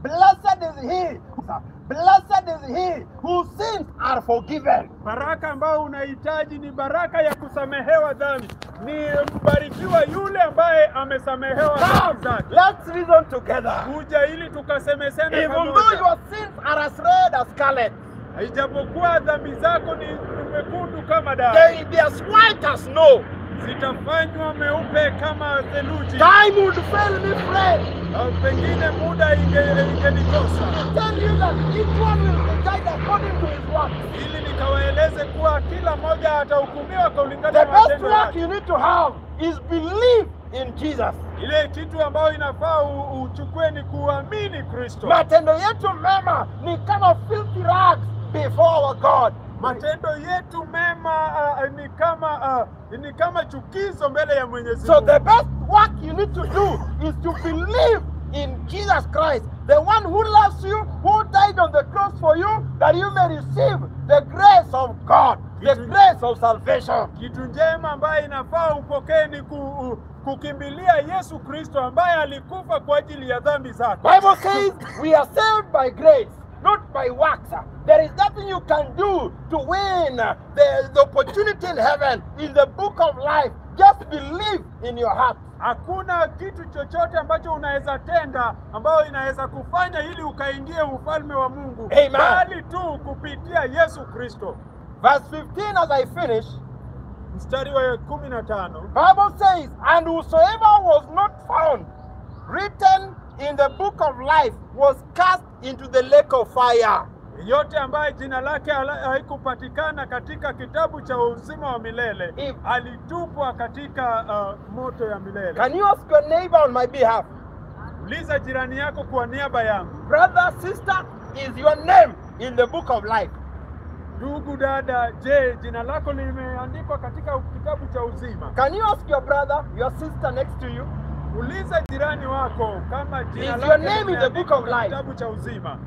Blessed is he. Blessed is he whose sins are forgiven. Baraka ambayo unahitaji ni baraka ya kusamehewa dhambi. Ni mbarikiwa yule ambaye amesamehewa dhambi Come, zake. let's reason together. Kuja ili tukasemesane Even though pamoja. your sins are as red as scarlet, Ijapokuwa dhambi zako ni mekundu kama damu, they will be as white as snow. Zitafanywa meupe kama theluji. Time would fail me, friend, Au pengine muda ingenikosa to tell you that each one will be judged according to his works. Ili nikawaeleze kuwa kila mmoja atahukumiwa kulingana The na best matendo work yake. you need to have is believe in Jesus. Ile kitu ambayo inafaa uchukue ni kuamini Kristo. Matendo yetu mema ni kama filthy rags before our God. Matendo yetu mema ni kama chukizo mbele ya Mwenyezi So Mungu. the best work you need to do is to believe in Jesus Christ, the one who loves you, who died on the cross for you, that you may receive the grace of God, the grace of salvation. Kitu njema ambaye inafaa upokee ni kukimbilia Yesu Kristo ambaye alikufa kwa ajili ya dhambi zako. Bible says we are saved by grace, not by works. There is nothing you can do to win the opportunity in heaven, in the book of life. Just believe in your heart. Hakuna kitu chochote ambacho unaweza tenda ambayo inaweza kufanya ili ukaingie ufalme wa Mungu, Amen. Bali tu kupitia Yesu Kristo. Verse 15, as I finish, Mstari wa 15, Bible says, "And whosoever was not found written in the book of life was cast into the lake of fire." Yote ambaye jina lake haikupatikana katika kitabu cha uzima wa milele alitupwa katika moto ya milele. Can you ask your neighbor on my behalf? Uliza jirani yako kwa niaba yangu. Brother, sister, is your name in the book of life? Ndugu dada, je, jina lako limeandikwa katika kitabu cha uzima? Can you ask your brother, your sister next to you? Uliza jirani wako kama jina Is lake your name in the book limeandikwa of life? kitabu cha uzima.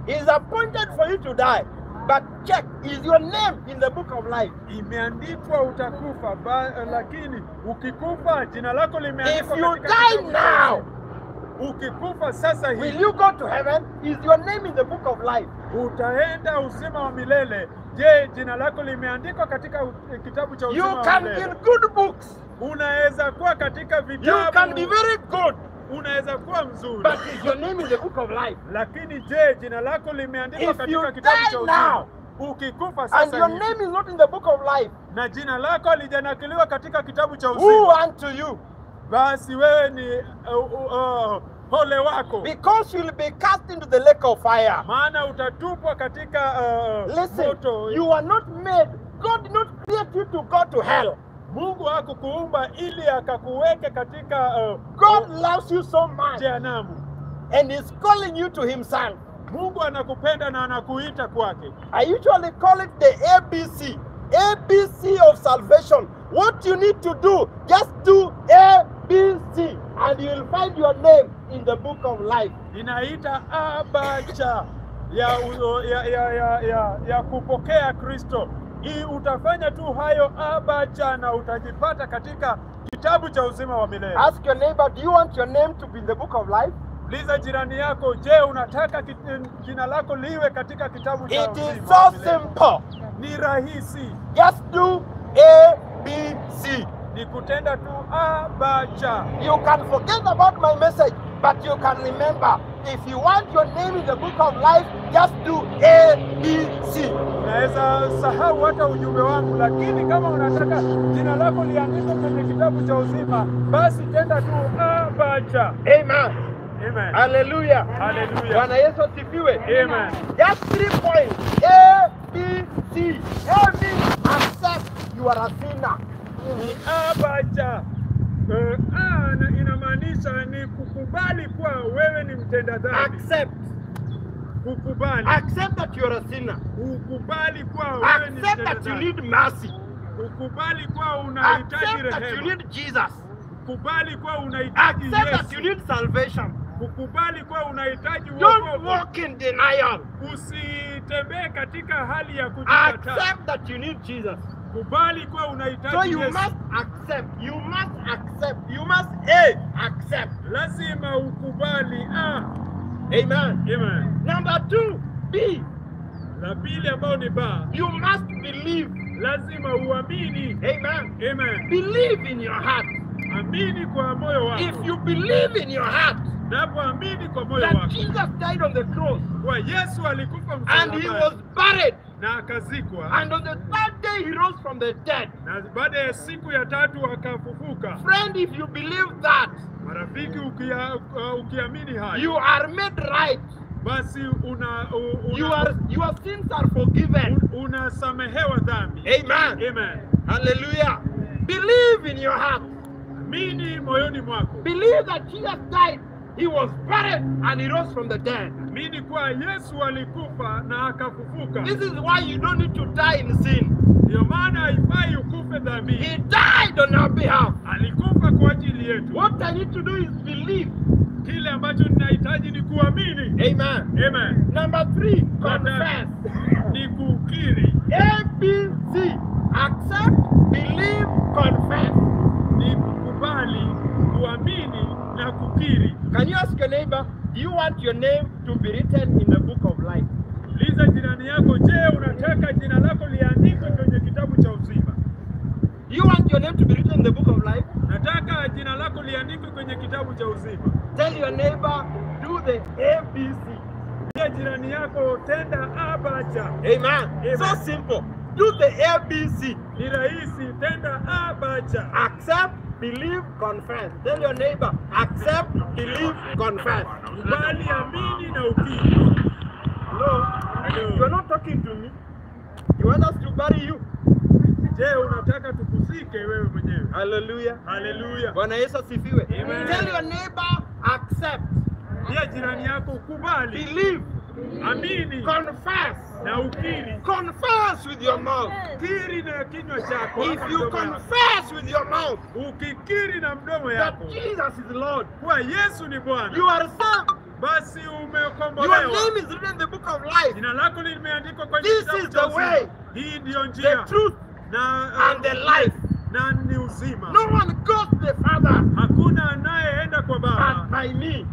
Is appointed for you to die, but check, is your name in the book of life? Imeandikwa utakufa, lakini ukikufa jina lako limeandikwa If you katika die kitabu cha now, uzima. Ukikufa sasa will hivi you go to heaven? Is your name in the book of life? Utaenda uzima wa milele. Je, jina lako limeandikwa katika kitabu cha uzima You wa can be milele? in good books. Unaweza kuwa katika You vitabu. can be very good. Unaweza kuwa mzuri. But is your name in the book of life? Lakini je, jina lako limeandikwa If katika you kitabu die cha uzima? now, Ukikufa and sasa your hivi, name is not in the book of life, na jina lako halijanakiliwa katika kitabu cha who uzima, unto you? Basi wewe ni ole wako. Because you will be cast into the lake of fire. Maana utatupwa katika Listen, moto. you are not made. God did not create you to go to hell. Mungu hakukuumba ili akakuweke katika God loves you so much jehanamu. And is calling you to himself. Mungu anakupenda na anakuita kwake. I usually call it the ABC. ABC of salvation. What you need to do, just do ABC and you will find your name in the book of life. Inaita abacha ya kupokea Kristo. Hii utafanya tu hayo abacha na utajipata katika kitabu cha uzima wa milele. Ask your neighbor, do you want your name to be in the book of life? Uliza jirani yako, je, unataka jina lako liwe katika kitabu cha It is uzima wa so milele? simple. Ni rahisi. Just do A, B, C. Ni kutenda tu A, B, C. You can forget about my message, but you can remember. If you want your name in the book of life, just do A, B, C. Unaweza sahau hata ujumbe wangu, lakini kama unataka jina lako liandikwe kwenye kitabu cha uzima, basi tenda tu A, B, C. Amen. Amen. Hallelujah. Hallelujah. Bwana Yesu asifiwe. Amen. Just 3 points. A, B, C. A means accept you are a sinner. Ni A, B, C. A inamaanisha ni kukubali kuwa wewe ni mtenda dhambi. Accept. Kukubali. Accept that you are a sinner. Ukubali kuwa wewe ni Accept mtenda that you dhambi. need mercy. Ukubali kuwa unahitaji Accept that you rehema. need Jesus. Kukubali kuwa unahitaji Accept that you Yesu. need salvation. Kukubali kuwa unahitaji Don't wokovu. walk in denial. Usitembee katika hali ya kujikataa. Accept that you need Jesus. Kubali kuwa unahitaji So you Yesu. must accept. You must accept. You must A, accept. Lazima ukubali. A, Amen. Amen. Number 2, B. La pili ambao ni ba, You must believe. lazima uamini. Amen. Amen. Believe in your heart. Amini kwa moyo wako. If you believe in your heart Unapoamini kwa moyo that wako Jesus died on the cross kwa Yesu alikufa and he msalabani was buried, na akazikwa, and on the third day he rose from the dead. na baada ya siku ya tatu akafufuka. Friend, if you believe that, Marafiki, ukiamini hayo you are made right. basi Your sins are forgiven. unasamehewa dhambi. Amen. Amen. Hallelujah. Believe in your heart. Amini moyoni mwako, Believe that Jesus died, he was buried, and he rose from the dead. amini kuwa Yesu alikufa na akafufuka. This is why you don't need to die in sin. Ndiyo maana haifai ukufe dhambini. He died on our behalf. Alikufa kwa ajili yetu. What I need to do is believe. Kile ambacho ninahitaji ni kuamini. Amen. Amen. Number 3, confess. Ni kukiri, A, B, C. Accept, believe, confess. ni kukubali, kuamini na kukiri. Can you ask your neighbor, do you want your name to be written in the book of life? Uliza jirani yako, je, unataka jina lako liandikwe kwenye kitabu cha uzima? Do you want your name to be written in the book of life? Nataka jina lako liandikwe kwenye kitabu cha uzima. Tell your neighbor, do the A, B, C. Pia jirani yako, tenda A, B, C. Amen. Amen. So simple. Do the A, B, C. Ni rahisi, tenda A, B, C. Accept, believe, confess. Tell your neighbor, accept, believe, confess. Kubali, amini na ukiri. Hello? Hello. You are not talking to me. You want us to bury you. Je, unataka tukuzike wewe mwenyewe? Hallelujah. Haleluya. Bwana Yesu asifiwe. Amen. Tell your neighbor, accept, Pia jirani yako, kubali, believe, amini confess. na ukiri. Confess with your mouth. Kiri na kinywa chako. If ama you mdomo yako. confess with your mouth Ukikiri na mdomo that yako Jesus is Lord, kuwa Yesu ni Bwana, you are saved. basi Your umekombolewa. name is written in the book of life, Jina lako limeandikwa kwenye This kitabu is cha the uzima. way, Hii ndiyo the njia truth, na, and the life. na ni uzima. No one goes to the Father Hakuna anayeenda kwa but Baba by me.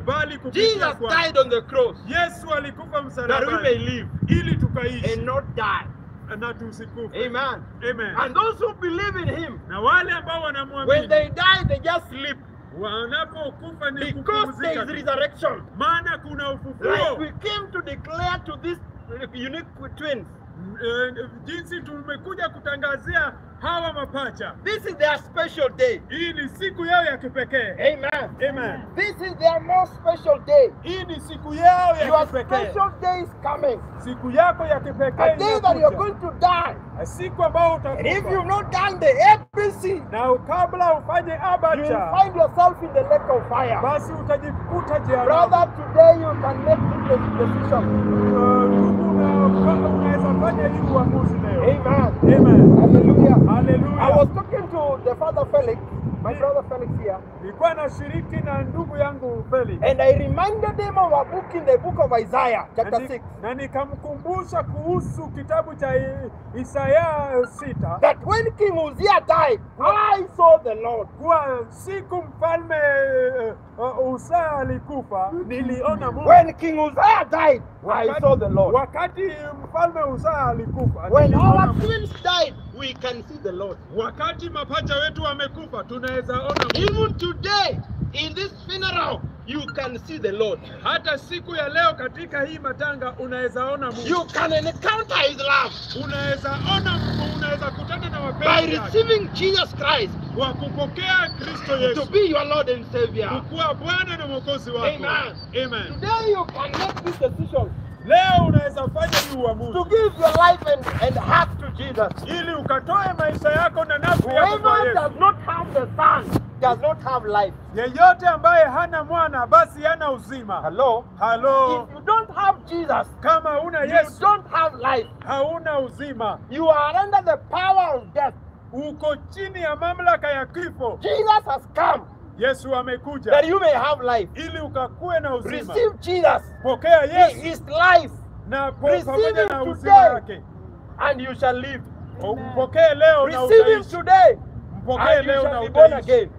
bali kupitia Jesus kwa died on the cross Yesu alikufa that we msalabani may live ili tukaishi and not die. na tusikufe. Amen. Amen. And those who believe in him, Na wale ambao when wanamwamini they die, they just sleep wanapokufa ni because there kupumzika is tu. resurrection. Maana kuna ufufuo. Like we came to declare to these unique twins, Jinsi tumekuja kutangazia hawa mapacha, this is their special day. hii ni siku yao ya kipekee. Amen. Amen. This is their most special day. Hii ni siku yao ya Your kipekee, special day is coming. siku yako ya kipekee A day that you are inakuja. going to die. siku ambayo And if utakufa you've not done the ABC, na kabla ufanye you will abacha, find yourself in the lake of fire. basi utajikuta jehanamu. Brother, today you can make this decision. Ndugu, unaweza fanya hii uamuzi leo. Amen. Amen. Hallelujah. I Haleluya. was talking to the father Felix, my brother Felix here, Nilikuwa nashiriki na ndugu yangu Felix and I reminded him of a book in the book of Isaiah, chapter 6, na nikamkumbusha kuhusu kitabu cha Isaya 6 that when King Uzziah died, I saw the Lord. kuwa siku mfalme Uzia alikufa niliona Mungu. When King Uzziah died, I saw the Lord. Wakati mfalme Uzia alikufa When niliona our Mungu. twins died, we can see the Lord. Wakati mapacha wetu wamekufa tunaweza ona Mungu. Even today, in this funeral, you can see the Lord. Hata siku ya leo katika hii matanga unaweza ona Mungu. You can encounter His love Unaweza ona Mungu, unaweza kutana na by wapenzi wake receiving Jesus Christ kwa kupokea Kristo to Yesu be your Lord and Savior. kukuwa Bwana na Mwokozi wako. Amen. Amen. Today, you can make this decision Leo unaweza fanya hii to uamuzi give your life and heart to Jesus. ili ukatoe maisha yako na nafsi yako kwa Whoever Yesu. does not have the Son does not have life. Yeyote ambaye hana mwana basi hana uzima. Hello? Halo, If you don't have Jesus, kama huna you Yesu don't have life. hauna uzima, You are under the power of death. uko chini ya mamlaka ya kifo. Jesus has come Yesu amekuja that you may have life. ili ukakue na uzima. Receive Jesus. Pokea He Yesu is life, na Receive pamoja him na uzima today. wake. and you shall live. Mpokee leo na Receive him utaishi. today, Mpokee and you leo shall na be born utaishi. again.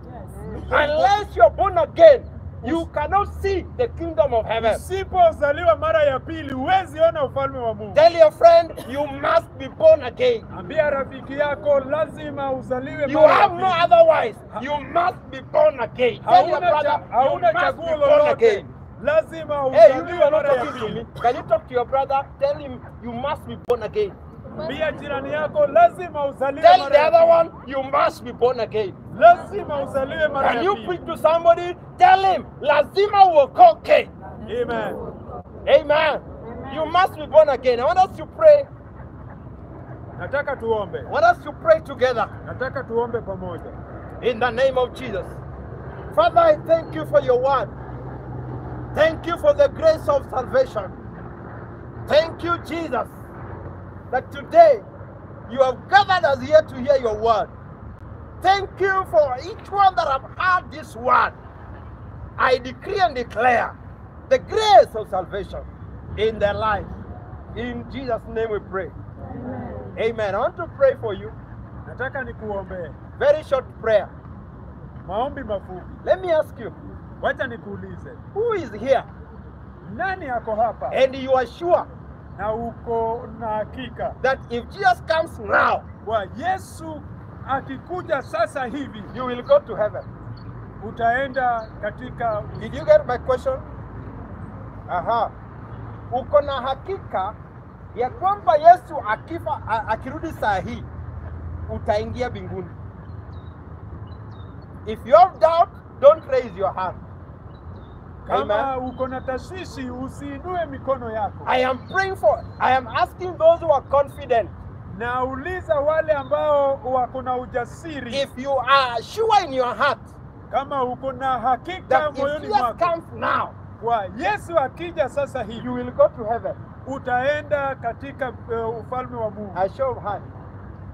Unless you're born again, you cannot see the kingdom of heaven. Usipozaliwa mara ya pili huwezi ona ufalme wa Mungu. Tell your friend, you must be born again. Ambia rafiki yako lazima uzaliwe You mara ya have no pili. otherwise. You must be born again. Tell your Hauna brother, you hauna must be chaguo born lolote, again. lazima Hey, you uzaliwe are not mara ya talking to me. pili. Can you talk to your brother? Tell him you must be born again. Ambia jirani yako lazima uzaliwe Tell mara the ya other pili. one you must be born again. Lazima uzaliwe mara Can ya you pili. preach to somebody? Tell him lazima uokoke. Amen. Amen. You must be born again. I want us to pray. Nataka tuombe, I want us to pray together nataka tuombe pamoja. in the name of Jesus. Father, I thank you for your word. Thank you for the grace of salvation. Thank you, Jesus, that today you have gathered us here to hear your word. Thank you for each one that have heard this word. I decree and declare the grace of salvation in their life. In Jesus' name we pray. Amen. I want to pray for you. Nataka nikuombee Very short prayer. maombi mafupi. Let me ask you, Wacha nikuulize, who is here nani ako hapa and you are sure na uko na hakika that if Jesus comes now, kwa Yesu akikuja sasa hivi you will go to heaven? utaenda katika Did you get my question? Aha. Uko na hakika ya kwamba Yesu akifa akirudi saa hii utaingia mbinguni? If you have doubt, don't raise your hand. Kama Amen. uko na tashwishi usiinue mikono yako. I am praying for, I am asking those who are confident. Nauliza wale ambao wako na ujasiri, If you are sure in your heart kama uko na hakika that if moyoni Jesus mwako comes now, kwa Yesu akija sasa you hivi will go to heaven. utaenda katika ufalme wa Mungu I show of hand.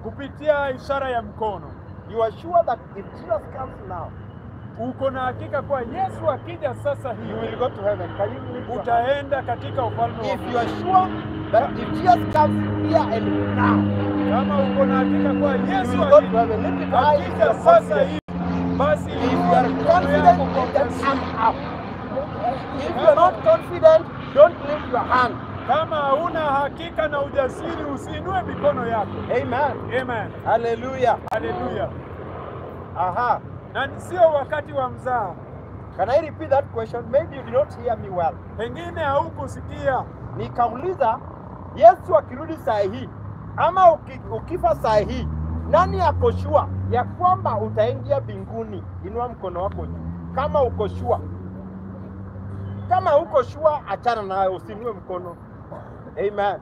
kupitia ishara ya mkono. You are sure that if Jesus comes now, Uko na hakika kwa Yesu akija sasa you hivi will go to heaven. Can you lift your hand? utaenda katika ufalme wa If you Mungu. are sure that if Jesus comes here and now, Kama uko na hakika kwa you Yesu will go to heaven. Lift it high if you akija are sasa confident. hivi, basi If you inua are mikono confident, yako kwa lift that ujasiri. hand up. If you are not confident, don't lift your hand. Kama hauna hakika na ujasiri, usiinue mikono yako. Amen. Amen. Hallelujah. Haleluya. Aha. Na sio wakati wa mzaha. Can I repeat that question? Maybe you did not hear me well. Pengine haukusikia. Nikauliza, Yesu akirudi saa hii ama ukifa saa hii, nani ako sure ya kwamba utaingia mbinguni? Inua mkono wako juu kama uko sure. Kama uko sure, achana nayo, usiinue mkono. Amen. Amen.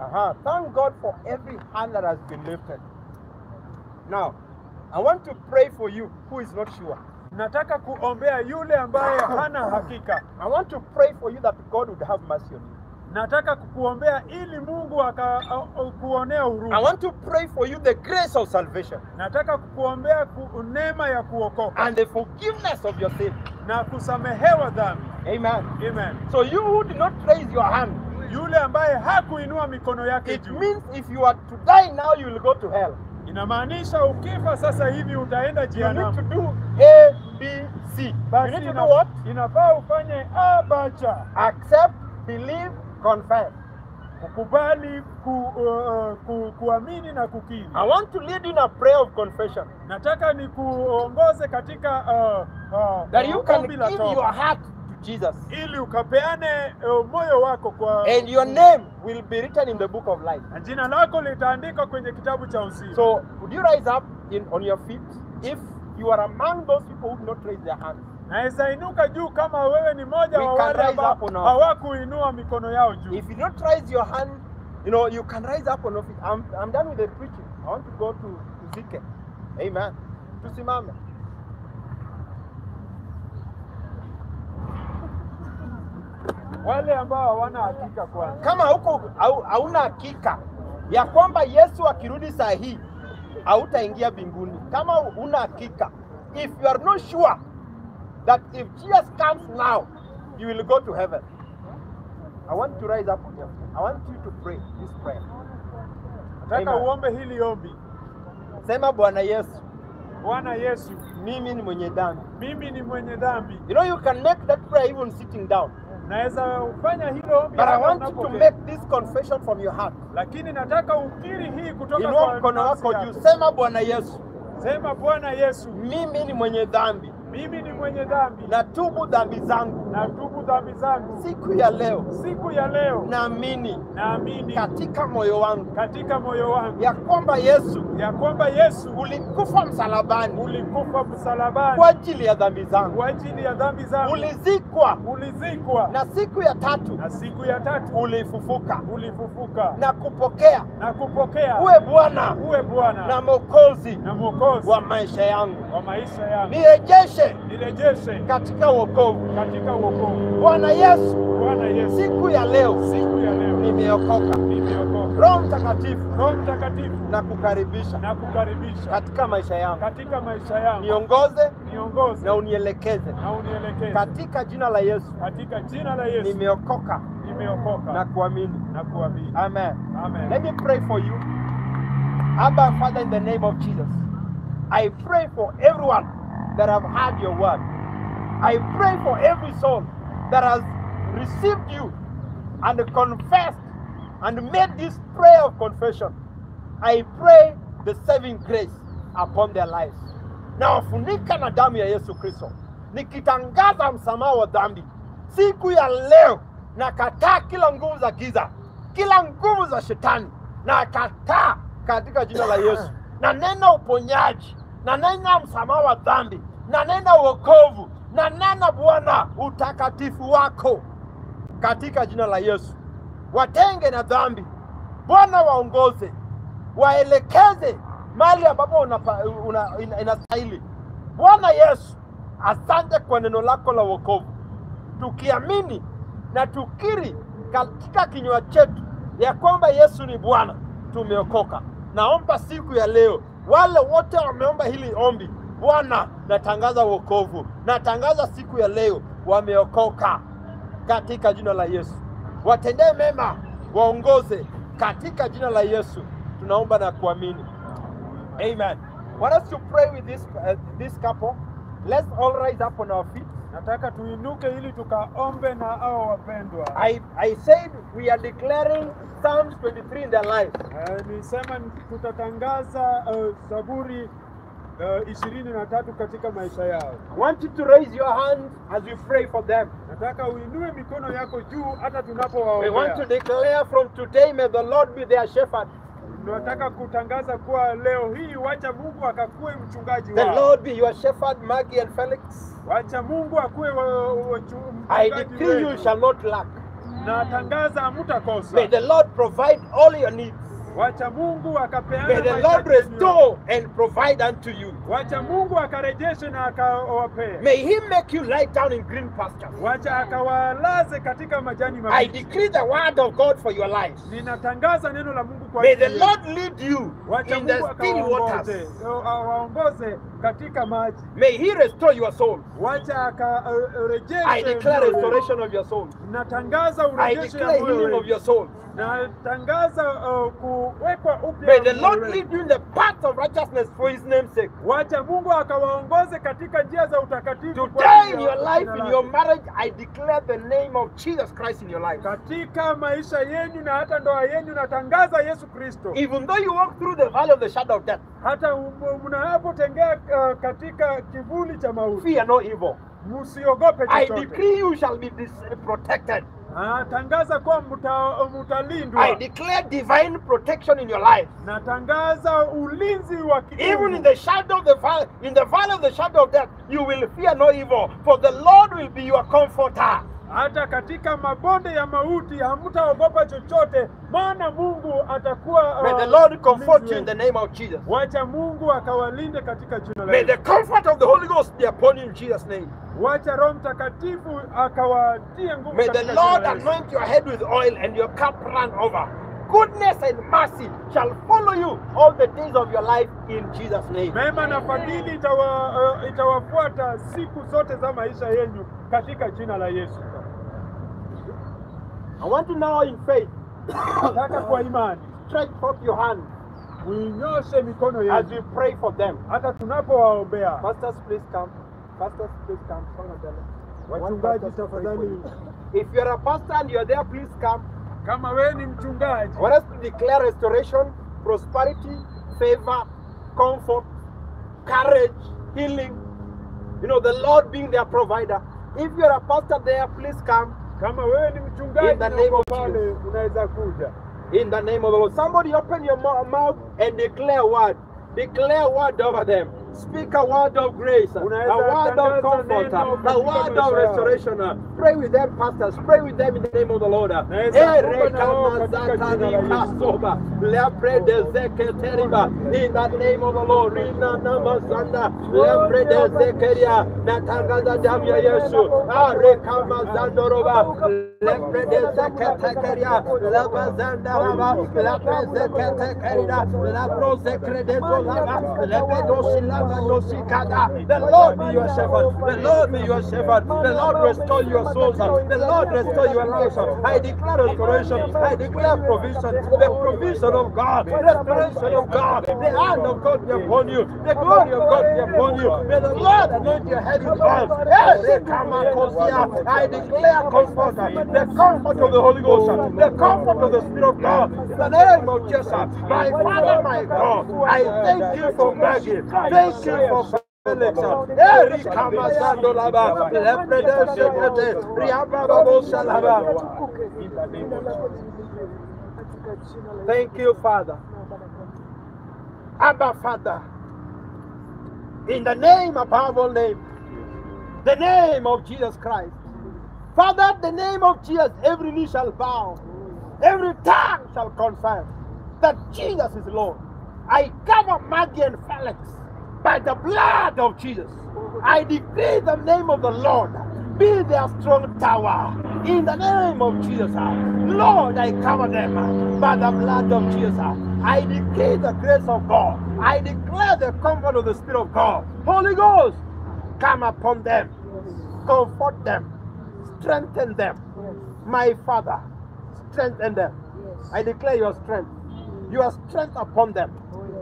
Aha. Thank God for every hand that has been lifted. Now, I want to pray for you who is not sure. Nataka kuombea yule ambaye hana hakika. I want to pray for you that God would have mercy on you. Nataka kukuombea ili Mungu akakuonea I huruma. want to pray for you the grace of salvation Nataka kukuombea neema ya kuokoka and the forgiveness of your sin. na kusamehewa dhambi. Amen. Amen. So you who did not raise your hand, Yule ambaye hakuinua mikono yake it juu, means if you are to die now, you will go to hell. inamaanisha ukifa sasa hivi utaenda You need to jehanamu. do A, B, C. You Basi need to do what? inafaa ufanye A, B, C. Accept, believe, confess. Kukubali, kuamini na kukiri. I want to lead you in a prayer of confession Nataka nikuongoze katika that you can ombi la give toba your heart to Jesus ili ukapeane moyo wako kwa and your name will be written in the book of life. na jina lako litaandikwa kwenye kitabu cha uzima. So would you rise up on your feet if you are among those people who did not raise their hands? Naweza inuka juu kama wewe ni mmoja We wa can wale rise ambao up on our hawakuinua mikono yao juu. If you don't raise your hand, you know, you can rise up on your feet. I'm done with the preaching. I want to go to Zike. Amen. Tusimame. Wale ambao hawana hakika kwanza. Kama huko hauna hakika ya kwamba Yesu akirudi saa hii hautaingia mbinguni. Kama huna hakika, if you are not sure that if Jesus comes now, you will go to heaven. I want to rise up on your feet. I want you to pray this prayer. Nataka Amen. uombe hili ombi. Sema, Bwana Yesu, Bwana Yesu, mimi ni mwenye dhambi. Mimi ni mwenye dhambi. You know you can make that prayer even sitting down. Naweza kufanya hilo ombi But I hata want you to unapoketi. make this confession from your heart. Lakini nataka ukiri hii kutoka Inua kwa mkono nafsi wako yako. juu, sema Bwana Yesu, Sema Bwana Yesu, mimi ni mwenye dhambi, mimi ni mwenye dhambi, natubu dhambi zangu natubu dhambi zangu. siku ya leo. Siku ya leo Naamini naamini katika moyo wangu katika moyo wangu ya kwamba Yesu ya kwamba Yesu ulikufa msalabani ulikufa msalabani kwa ajili ya dhambi zangu, kwa ajili ya dhambi zangu, ulizikwa ulizikwa na siku ya tatu na siku ya tatu ulifufuka ulifufuka na kupokea na kupokea uwe Bwana uwe Bwana na Mwokozi na Mwokozi wa maisha yangu, wa maisha yangu, nirejeshe nirejeshe katika wokovu. katika wokovu. Bwana Yesu, Bwana Yesu, siku ya leo siku ya leo nimeokoka. nimeokoka. Roho Mtakatifu Roho Mtakatifu na kukaribisha na kukaribisha katika maisha yangu, katika maisha yangu, niongoze niongoze na unielekeze na unielekeze katika jina la Yesu. katika jina la Yesu. Nimeokoka Nimeokoka na kuamini. na kuamini. Amen. Amen. Let me pray for you. Abba, Father, in the name of Jesus, I pray for everyone that have heard your word. I pray for every soul that has received you and confessed and made this prayer of confession. I pray the saving grace upon their lives. Nawafunika na damu ya Yesu Kristo, nikitangaza msamaha wa dhambi siku ya leo. Nakataa kila nguvu za giza, kila nguvu za shetani, nakataa katika jina la Yesu. Na nena uponyaji, na nena msamaha wa dhambi, na nena wokovu, na nena Bwana utakatifu wako katika jina la Yesu. Watenge na dhambi Bwana, waongoze, waelekeze mahali ambapo inastahili. Bwana Yesu, asante kwa neno lako la wokovu, tukiamini na tukiri katika kinywa chetu ya kwamba Yesu ni Bwana, tumeokoka. Naomba siku ya leo wale wote wameomba hili ombi, Bwana, natangaza wokovu, natangaza siku ya leo wameokoka katika jina la Yesu. Watendee mema, waongoze katika jina la Yesu, tunaomba na kuamini. Amen. Want us to pray with this couple. Let's all rise up on our feet. Nataka tuinuke ili tukaombe na hao wapendwa. I said we are declaring Psalms 23 in their lives. Nilisema tutatangaza Zaburi 23 katika maisha yao. I want you to raise your hand as you pray for them. Nataka uinue mikono yako juu hata We want to tunapowaombea. declare from today, may the Lord be their shepherd. Nataka kutangaza kuwa leo hii wacha Mungu akakue mchungaji The wao. Lord be your shepherd, Maggie and Felix. Wacha Mungu akuwe I mchungaji decree you wenu. shall not lack. Natangaza hamtakosa. May the Lord provide all your needs. Wacha Mungu akapeana May the Lord mahitaji yenu. restore and provide unto you. Wacha Mungu akarejeshe na akawapee. May He make you lie down in green pastures. Wacha akawalaze katika majani I mabichi. decree the word of God for your lives. Ninatangaza neno la Mungu kwa May the ajili yenu. Lord lead you Wacha in the Mungu still waters. akawaongoze, awaongoze katika maji. May He restore your soul. Wacha akarejeshe. I declare mioyo yenu. restoration of your soul. Natangaza I urejesho declare ya moyo healing of wenu. your soul. Natangaza kuwekwa upya May the moyo Lord wenu. lead you in the path of righteousness for His name's sake. Wacha Mungu akawaongoze katika njia za utakatifu kwa Today ajili in ya your life, jina in lake. your marriage, I declare the name of Jesus Christ in your life. Katika maisha yenu na hata ndoa yenu natangaza Yesu Kristo. Even though you walk through the valley of the shadow of death, Hata mnapotembea katika kivuli cha mauti, fear no evil. msiogope I chochote. decree you shall be protected. Natangaza kuwa mtalindwa. I declare divine protection in your life. Natangaza ulinzi wa Even in kiungu. the shadow of the valley, in the valley of the shadow of death, you will fear no evil, for the Lord will be your comforter. Hata katika mabonde ya mauti hamtaogopa chochote, maana Mungu atakuwa May the Lord comfort mlinzi you in the wenu. name of Jesus. Wacha Mungu akawalinde katika jina la May the Yesu. comfort of the Holy Ghost be upon you in Jesus' name. Wacha Roho Mtakatifu akawatie nguvu May the katika jina Lord la Yesu. anoint your head with oil and your cup run over. Goodness and mercy shall follow you all the days of your life in Jesus' name. Mema na fadhili itawafuata siku zote za maisha yenu katika jina la Yesu. I want to now in faith Nataka kwa imani stretch forth your hand Muinyoshe mikono as yenu we pray for them. hata tunapowaombea. Pastors, please come. Pastors, please come. Songa mbele. One Wachungaji pastor to pray for tafadhali, you. If you're a pastor and you're there, please come. kama wewe ni mchungaji, I want us to declare restoration, prosperity, favor, comfort, courage, healing. You know, the Lord being their provider. If you're a pastor there, please come. kama wewe ni mchungaji In the na name uko of pale, unaweza kuja. In the name of the Lord. Somebody open your mouth and declare word. Declare word over them. Speak a word of grace, a Unaweza word of tangaza comfort, neno a katika word of maisha yao. restoration. Pray with them, pastors. Pray with them in the name of the Lord. Naweza kuomba na wao katika jina la Yesu. Erekamasatani lepredezeketeriba. In the name of the Lord. Rinanamasanda lepredezekeria. Natangaza damu ya Yesu. Arekamazandoroba lepredezeketekeria. Labazandaraba leprezeketekerida. Labrozekredezolaba lepedosilabadosикada. The Lord be your shepherd. The Lord be your shepherd. The Lord restore your souls. The Lord restore your lives. I declare restoration. I declare provision. The provision of God. Restoration of God. The hand of God be upon you. The glory of God be upon you. May the Lord anoint your head with oil. I declare comfort. The comfort of the Holy Ghost. The comfort of the Spirit of God. In the name of Jesus. My Father, my God, I thank you for Maggie. Thank you for Felix. Erikamasandolaba, lepredeshekete, riabababosalaba. In the name of Jesus. Thank you, Father. Abba, Father. In the name above all names, the name of Jesus Christ. Father, the name of Jesus, every knee shall bow, every tongue shall confess that Jesus is Lord. I cover Maggie and Felix by the blood of Jesus. I decree the name of the Lord be their strong tower. In the name of Jesus, Lord, I cover them by the blood of Jesus. I decree the grace of God. I declare the comfort of the Spirit of God. Holy Ghost, come upon them, comfort them, strengthen them. My Father, strengthen them. I declare your strength upon them,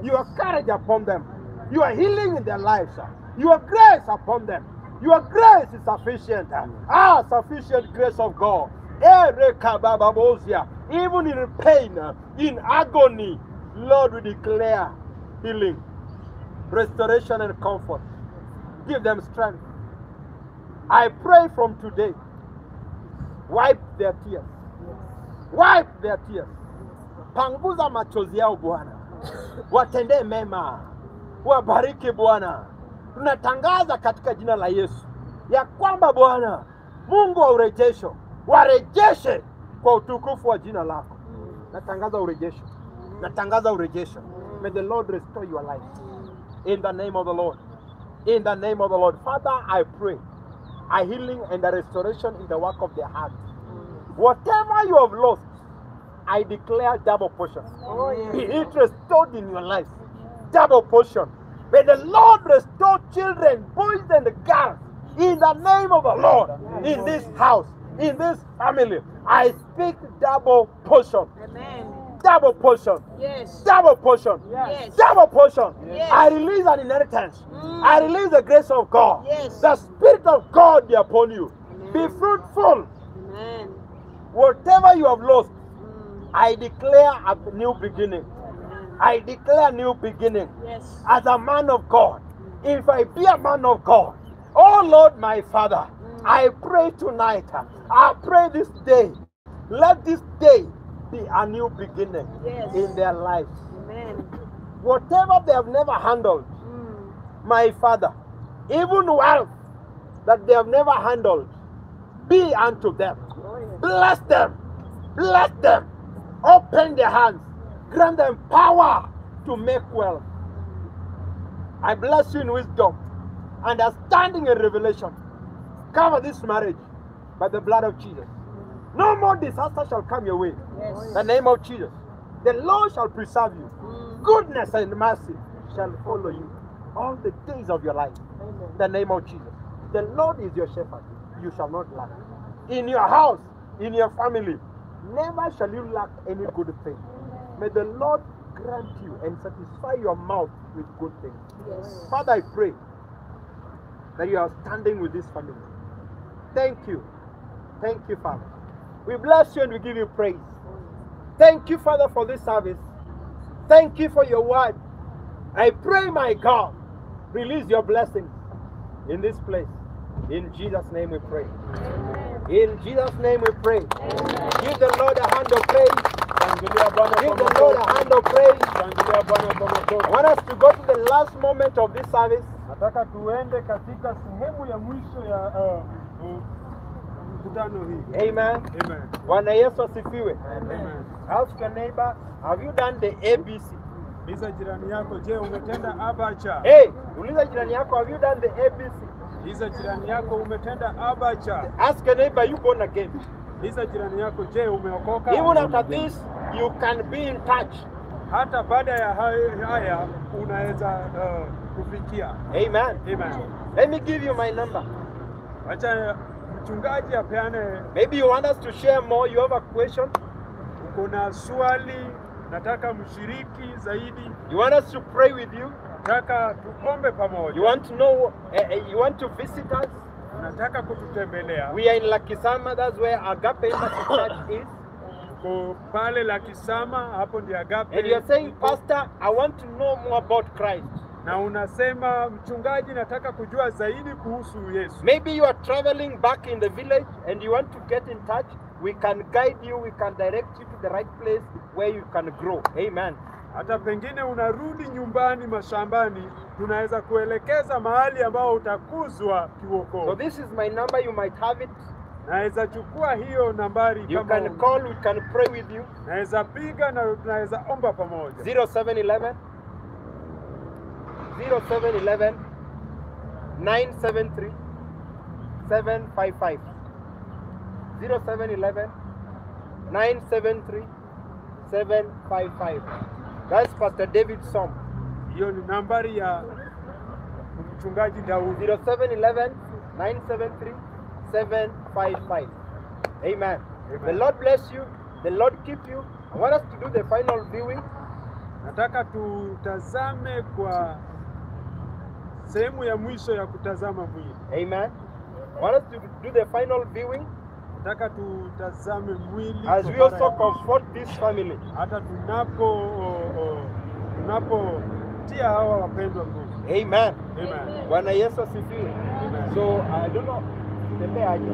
your courage upon them, your healing in their lives, your grace upon them. Your grace is sufficient. Ah, sufficient grace of God. Erekabababosia. Even in pain, in agony, Lord, we declare healing, restoration, and comfort. Give them strength. I pray from today, wipe their tears. Wipe their tears. Panguza machozi yao Bwana, watendee mema, wabariki Bwana. Tunatangaza katika jina la Yesu ya kwamba Bwana Mungu wa urejesho, warejeshe kwa utukufu wa jina lako. Natangaza urejesho, natangaza urejesho. May the Lord restore your life in the name of the Lord. In the name of the Lord. Father, I pray a healing and a restoration in the work of their heart. Whatever you have lost, I declare double portion. Be it restored in your life. Double portion. May the Lord restore children, boys and girls, in the name of the Lord, in this house, in this family. I speak double portion. Amen. Double portion. Yes. Double portion. Yes. Double portion. Yes. I release an inheritance. I release the grace of God. Yes. The Spirit of God be upon you. Be fruitful. Amen. Whatever you have lost, I declare a new beginning. I declare new beginning. Yes. As a man of God, if I be a man of God, oh Lord my Father, I pray tonight, I pray this day, let this day be a new beginning Yes. in their lives. Amen. Whatever they have never handled, my Father, even wealth that they have never handled, be unto them. Bless them. Bless them. Open their hands. Grant them power to make wealth. I bless you in wisdom, understanding and revelation. Cover this marriage by the blood of Jesus. No more disaster shall come your way. Yes. The name of Jesus. The Lord shall preserve you. Goodness and mercy shall follow you all the days of your life. In the name of Jesus. The Lord is your shepherd. You shall not lack. In your house, in your family, never shall you lack any good thing. May the Lord grant you and satisfy your mouth with good things. Yes. Father, I pray that you are standing with this family. Thank you. Thank you, Father. We bless you and we give you praise. Thank you, Father, for this service. Thank you for your word. I pray, my God, release your blessings in this place. In Jesus' name we pray. In Jesus' name we pray. Give the Lord a hand of praise. Shangilia Bwana Give kwa the Lord a makofi. hand of praise. Shangilia Bwana kwa I makofi. want us to go to the last moment of this service. Nataka tuende katika sehemu ya mwisho ya mkutano hii. Amen. Amen. Bwana Yesu asifiwe. Amen. Ask your neighbor, have you done the ABC? Uliza jirani yako, je, umetenda abacha? Hey, uliza jirani yako, have you done the ABC? Uliza jirani yako, umetenda abacha? Ask your neighbor, you born again. Uliza jirani yako, je, umeokoka? Even after this, you can be in touch. Hata baada ya haya unaweza kufikia. Amen. Amen. Let me give you my number. Acha mchungaji apeane. Maybe you want us to share more. You have a question. Uko na swali, nataka mshiriki zaidi, You want us to pray with you. nataka tuombe pamoja. You want to know, you want to visit us. Unataka kututembelea. We are in Lakisama. That's where Agape Embassy Church is. Uko pale Lakisama, hapo ndio Agape. And you are saying, Pastor, I want to know more about Christ. Na unasema mchungaji, nataka kujua zaidi kuhusu Yesu. Maybe you are traveling back in the village and you want to get in touch. We can guide you, we can direct you to the right place where you can grow. Amen. Hata pengine unarudi nyumbani mashambani, tunaweza kuelekeza mahali ambao utakuzwa So kiwokovu. this is my number, you might have it. Naweza chukua hiyo nambari You kama can call, we can pray with you. naweza piga na tunaweza omba pamoja. 0711 0711 973 755 0711 973 755. That's Pastor David Som. Hiyo ni nambari ya mchungaji Daudi. 0711 973 755. Amen. Amen. The Lord bless you. The Lord keep you. I want us to do the final viewing. Nataka tutazame kwa sehemu ya mwisho ya kutazama mwili. Amen. I want us to do the final viewing Nataka tutazame mwili as kwa we mara also ya mwisho. comfort this family. Hata tunapotia hawa wapendwa nguvu. Amen. Amen. Bwana Yesu asifiwe. Amen. So I don't know. Tembea aje.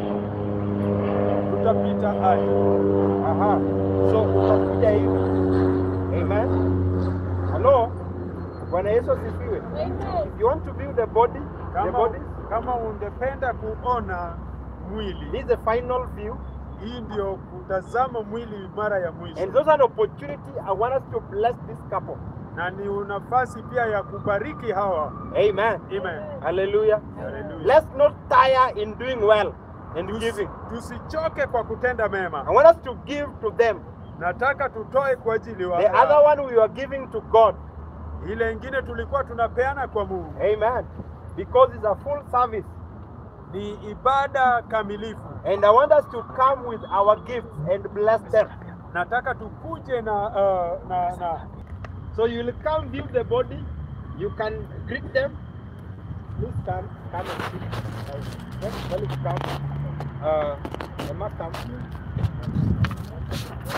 Tutapita aje. Aha. So utakuja hivi. Amen. Hello. Bwana Yesu asifiwe. Amen. If you want to view the body, the Kama, bodies, kama ungependa kuona mwili, this is the final view. hii ndio kutazama mwili mara ya mwisho, And those are an opportunity I want us to bless this couple. na ni nafasi pia ya kubariki hawa. Amen. Amen. Hallelujah. Hallelujah. Let's not tire in doing well and giving. Tusichoke kwa kutenda mema. I want us to give to them. Nataka tutoe kwa ajili wa The other one we are giving to God. ile ingine tulikuwa tunapeana kwa Mungu. Amen. Because it's a full service. Ni ibada kamilifu. And I want us to come with our gifts and bless them. Nataka tukuje na, na So you will come view the body. You can greet them. Please come, come and sit. Let come. Emma, come.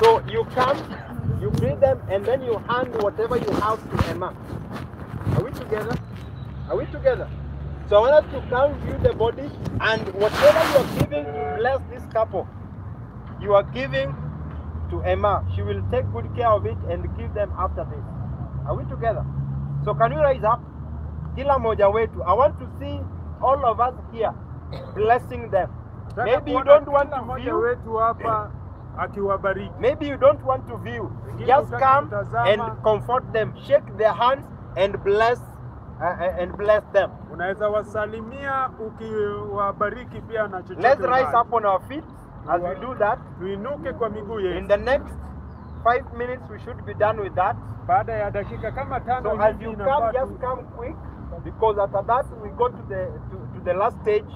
So you come, you greet them, and then you hand whatever you have to Emma. Are we together? Are we together? So I want us to come view the body, and whatever you are giving to bless this couple, you are giving to Emma. She will take good care of it and give them after this. Are we together? So can you rise up? Kila moja wetu. I want to see all of us here blessing them. Nataka Maybe you kuona don't want kila to mmoja view. wetu hapa akiwabariki. Maybe you don't want to view. Wengine Just hutaki come kutazama. and comfort them. Shake their hands and bless them. Unaweza wasalimia ukiwabariki pia na chochote. Let's rise unacho. up on our feet as we do that. Tuinuke kwa miguu In yetu. the next 5 minutes, we should be done with that. Baada ya dakika kama tano So as hivi you come, inafaa just come quick, because after that we go to the to the last stage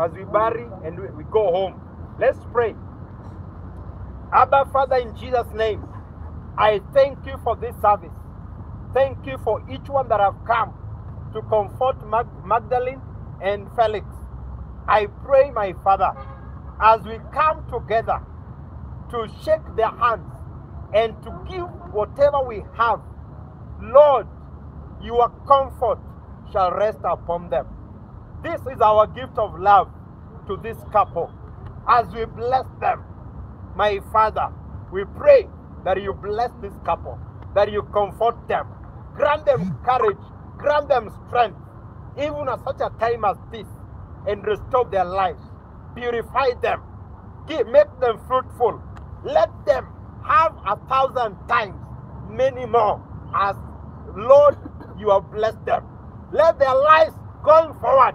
as we bury and we go home. Let's pray. Abba Father, in Jesus' name, I thank you for this service. Thank you for each one that have come to comfort Magdalene and Felix. I pray, my Father, as we come together to shake their hands and to give whatever we have, Lord, your comfort shall rest upon them. This is our gift of love to this couple. As we bless them, my Father, we pray that you bless this couple, that you comfort them, grant them courage, grant them strength, even at such a time as this, and restore their lives, purify them, make them fruitful. Let them have 1,000 times many more as, Lord, you have blessed them. Let their lives going forward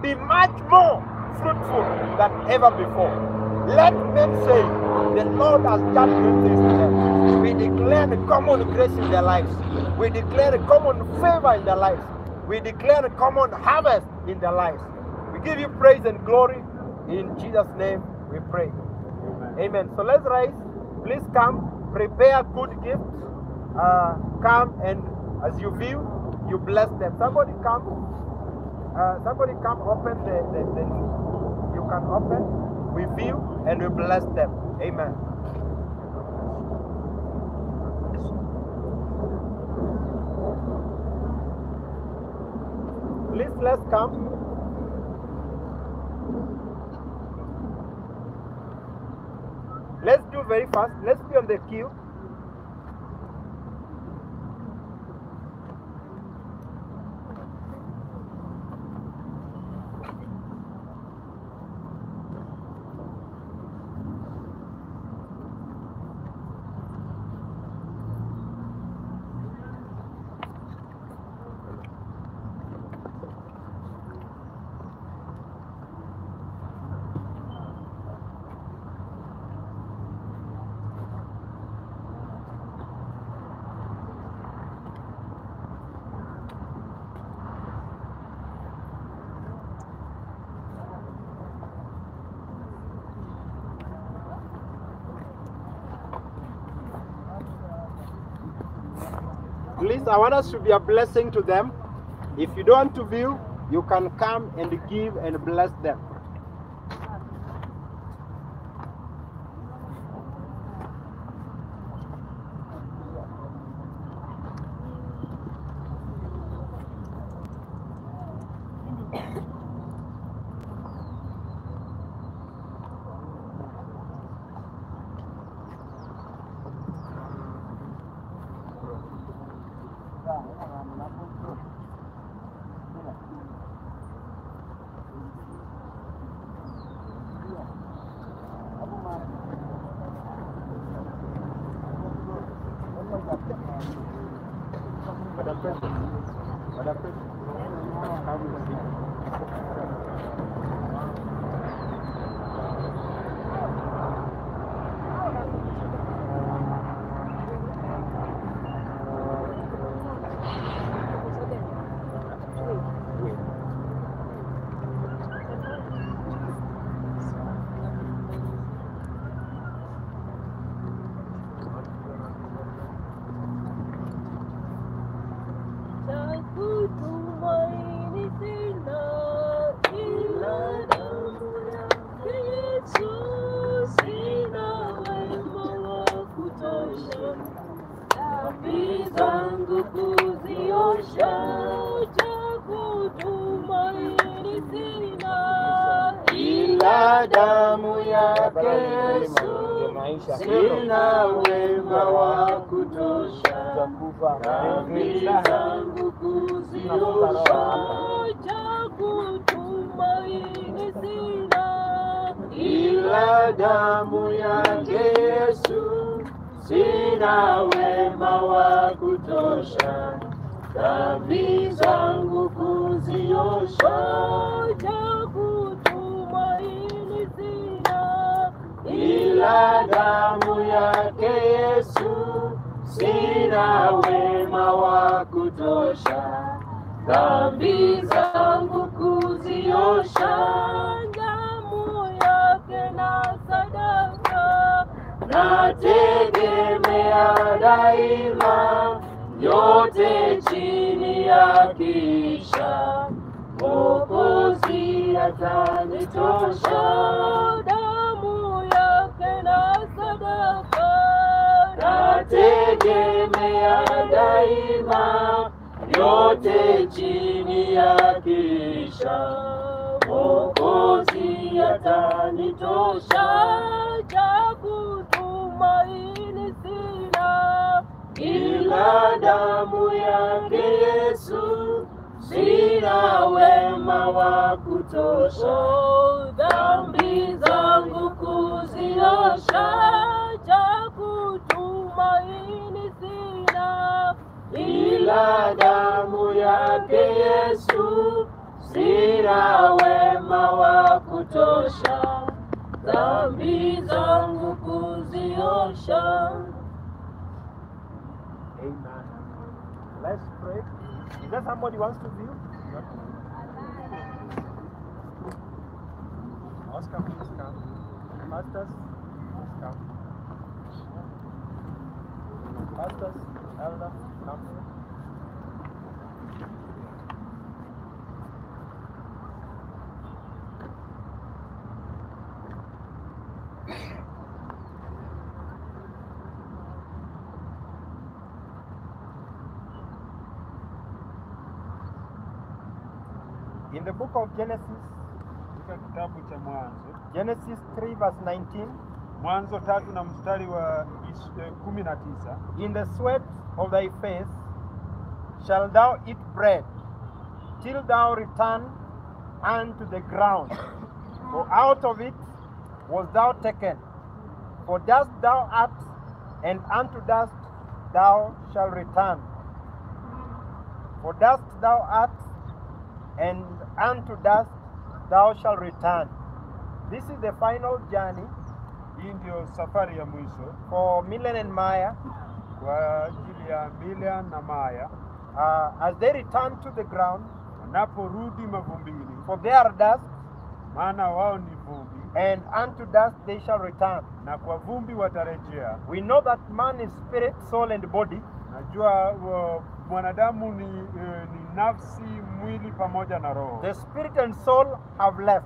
be much more fruitful than ever before. Let men say, the Lord has done great things to them. We declare the common grace in their lives. We declare the common favor in their lives. We declare the common harvest in their lives. We give you praise and glory. In Jesus' name we pray. Amen. Amen. So let's rise. Please come. Prepare good gifts. Come, and as you view, you bless them. Somebody come. Somebody come open the you can open. We view and we bless them. Amen. Please, let's come. Let's do very fast. Let's be on the queue. Please, I want us to be a blessing to them. If you don't want to view, you can come and give and bless them. Sina wema wa kutosha, dhambi zangu kuziosha, cha kutumaini sina, ila damu yake Yesu. Sina wema wa kutosha, dhambi zangu kuziosha, cha kutumaini sina, ila damu yake Yesu. Sina wema wa kutosha, dhambi zangu kuziosha, damu yake na sadaka, nategemea Nategemea daima, yote chini ya kisha, Mwokozi atanitosha. Damu yake na sadaka, Nategemea daima, yote chini ya kisha, Mwokozi atanitosha. Cha kutumaini sina, Ila damu yake Yesu, sina wema wa kutosha. Oh, dhambi zangu kuziosha, cha kutumaini sina, Ila damu yake Yesu, sina wema wa kutosha. Dhambi zangu kuziosha. Amen. Let's pray. Is there somebody who wants to view? Oscar, please come. Pastors, please come. Pastors, elders, come. In the book of Genesis, Katika kitabu cha Mwanzo, Genesis 3 verse 19, Mwanzo 3 na mstari wa 19, in the sweat of thy face shalt thou eat bread, till thou return unto the ground. For out of it was thou taken. For dust thou art, and unto dust thou shalt return. For dust thou art, and unto dust thou shalt return. This is the final journey Hii ndio safari ya mwisho for Milan and Maya. kwa ajili ya Milan na Maya As they return to the ground, wanaporudi mavumbini, for they are dust, maana wao ni vumbi, and unto dust they shall return. na kwa vumbi watarejea. We know that man is spirit, soul, and body. Najua mwanadamu ni nafsi, mwili pamoja na roho. The spirit and soul have left.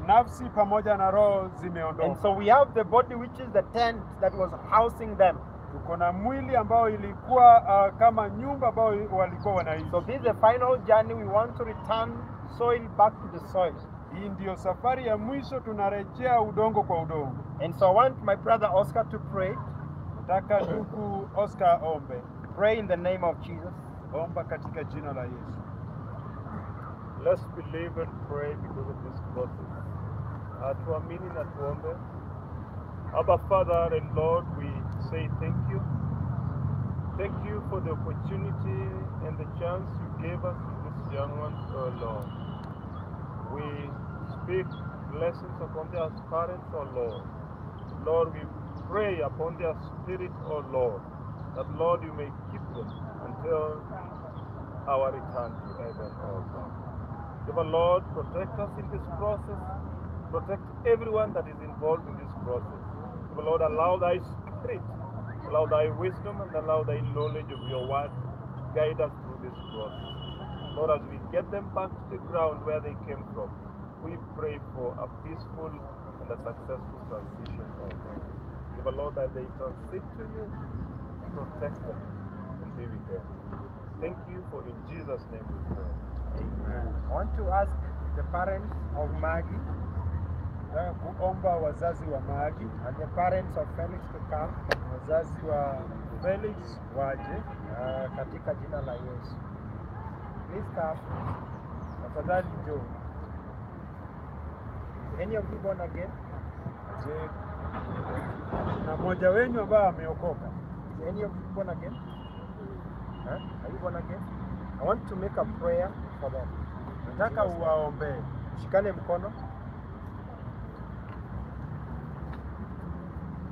Nafsi pamoja na roho And zimeondoka. so we have the body, which is the tent that was housing them. Tuko na mwili ambao ilikuwa kama nyumba ambao walikuwa wanaishi. So this is the final journey. We want to return soil back to the soil. Hii ndio safari ya mwisho, tunarejea udongo kwa udongo. And so I want my brother Oscar to pray. Nataka ndugu Oscar ombe. Pray in the name of Jesus. Omba katika jina la Yesu. Let's believe and pray because of this process. Tuamini na tuombe. Abba Father and Lord, we say thank you. Thank you for the opportunity and the chance you gave us with these young ones, oh Lord. We speak blessings upon their parents, oh Lord. Lord, we pray upon their spirit, oh Lord, that Lord, you may keep them until our return to heaven, oh God. Dear Lord, protect us in this process. Protect everyone that is involved in this process. Dear Lord, allow thy spirit, allow thy wisdom, and allow thy knowledge of your word guide us through this process. Lord, as we get them back to the ground where they came from, we pray for a peaceful and a successful transition, oh God. Dear Lord, that they transit to you, protect them, and be with them. Thank you, for in Jesus' name we pray. Amen. I want to ask the parents of Maggie Nataka kuomba wazazi wa Maggie and the parents of Felix to come. Wazazi wa Felix waje. Katika jina la Yesu. Please come. Tafadhali njoo. Is any of you born again? Je, na mmoja wenu ambaye ameokoka? Is any of you born again? Huh? Are you born again? I want to make a prayer for them. Nataka uwaombee. Shikane mkono.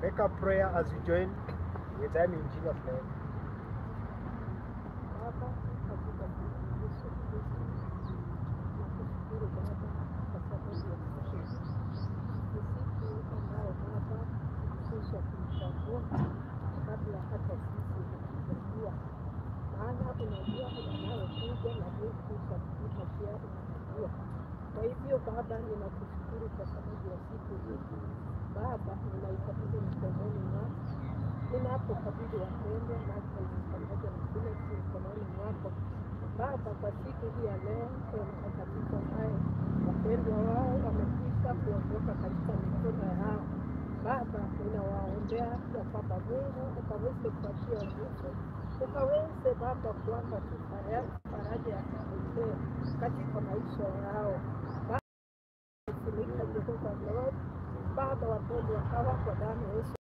Make a prayer as you join with them in Jesus' name. Baba, katika jina la Yesu Kristo, nakushukuru Baba kwa sababu ya siku hii. Ni siku ambayo Baba ulikwisha kuichagua. Baba, kabla hata sisi hatujajua, maana unajua yanayokuja na aliyekwisha kupita pia unajua. Kwa hivyo Baba, ninakushukuru kwa sababu ya siku hii. Baba, ninaikabidhi mikononi mwako, ninapokabidhi wapendwa Michael pamoja na Felix mikononi mwako Baba, kwa siku hii ya leo, Roho Mtakatifu ambaye wapendwa wao wamekwisha kuondoka katika mikono yao. Baba, ninawaombea ya kwamba Mungu ukaweze kuwatia nguvu, ukaweze Baba kuwapa tu faraja ya kipekee katika maisha yao. Baba, funika Jehova Lord, Baba, wapendwa hawa kwa damu ya Yesu,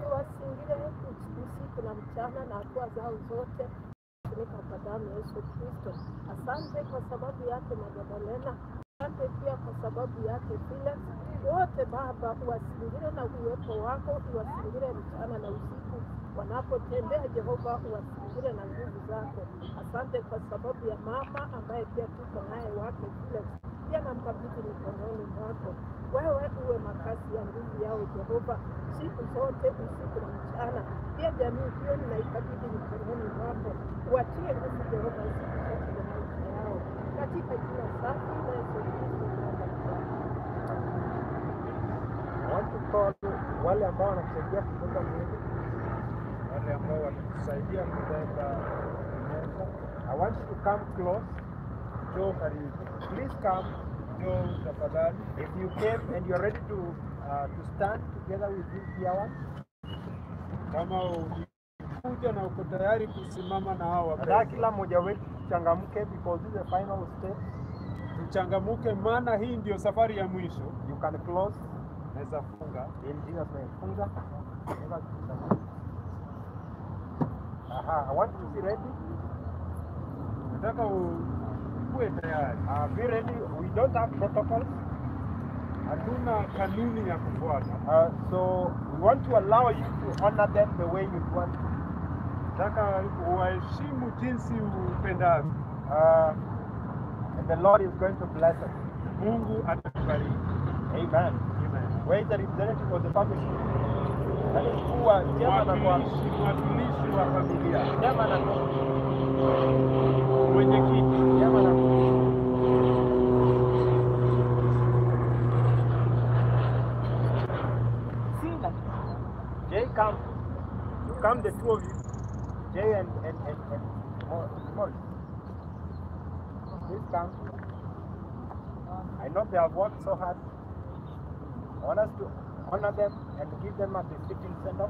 uwazingire usiku na mchana na hatua zao zote funika kwa damu ya Yesu Kristo. Asante kwa sababu yake Magdalena, asante pia kwa sababu yake Felix. Wote Baba, uwazingire na uwepo wako, uwazingire mchana na usiku wanapotembea. Jehova, uwazingire na nguvu zako. Asante kwa sababu ya mama ambaye pia tuko naye wake Felix, pia namkabidhi mikononi mwako. Wewe uwe makazi ya nguvu yao Jehova, siku zote usiku na mchana. Pia jamii hiyo ninaikabidhi mikononi mwako, uwatie nguvu Jehova siku zote za maisha yao, katika jina safi la Yesu Kristo tunaomba. I want to call wale ambao wanatusaidia kubeba mwili. Wale ambao watatusaidia kubeba meza, I want you to come close. Njoo karibu, Please come. Njoo tafadhali. If you came and you're ready to stand together with these dear ones, Kama ulikuja na uko tayari kusimama na hao nataka wapendwa, kila mmoja wetu tuchangamke because this is the final step. Tuchangamuke, maana hii ndio safari ya mwisho. You can close Naweza funga. In Jesus' name. Funga. Funga. Aha, I want you to be ready. Nataka ukuwe tayari. Be ready. We don't have protocols. Hatuna kanuni ya kufuata. So we want to allow you to honor them the way you want to. Nataka uwaheshimu jinsi upendavyo. And the Lord is going to bless us. Mungu atatubariki. Amen. Amen. Where is the representative of the family? That is who chairman wa Mwakilishi wa familia, chairman wa mwenyekiti. Chairman wa Sina. Jay, come. You come, the two of you. Jay and Morris. Please come. I know they have worked so hard. I want us to honor them and give them a befitting send off.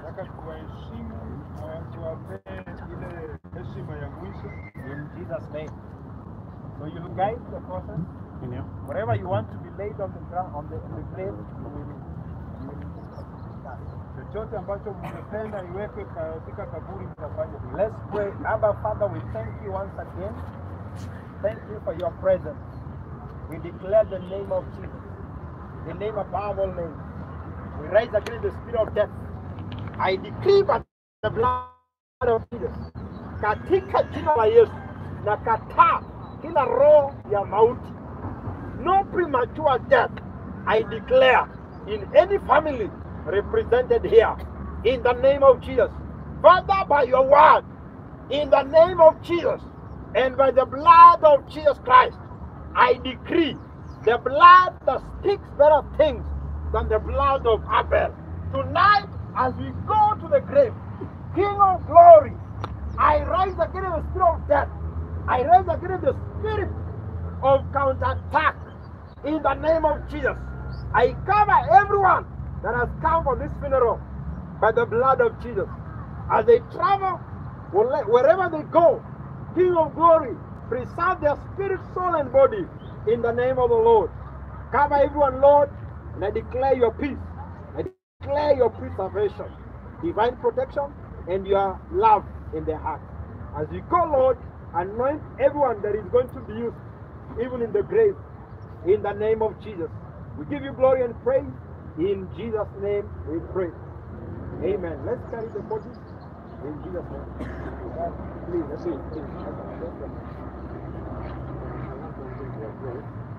Nataka kuwaheshimu na tuwapee ile heshima ya mwisho. In Jesus' name. So you will guide the process. Whatever you want to be laid on the ground, on the grave, you will Chochote ambacho mngependa iwekwe katika kaburi mtafanya hivyo. Let's pray. Abba Father, we thank you once again. Thank you for your presence. We declare the name of Jesus, the name above all names. We rise against the spirit of death. I decree by the blood of Jesus, katika jina la Yesu, nakataa kila roho ya mauti. No premature death, I declare in any family represented here, in the name of Jesus. Father, by your word, in the name of Jesus, and by the blood of Jesus Christ, I decree the blood that speaks better things than the blood of Abel. Tonight, as we go to the grave, King of glory, I rise against the spirit of death. I rise against the spirit of counterattack in the name of Jesus. I cover everyone that has come for this funeral by the blood of Jesus. As they travel, wherever they go, King of glory, preserve their spirit, soul, and body in the name of the Lord. Cover everyone, Lord, and I declare your peace. I declare your preservation, divine protection, and your love in their heart. As you go, Lord, anoint everyone that is going to be used, even in the grave, in the name of Jesus. We give you glory and praise. In Jesus' name we pray. Amen. Let's carry the bodies in Jesus' name. Please, please, please. I want one thing to address.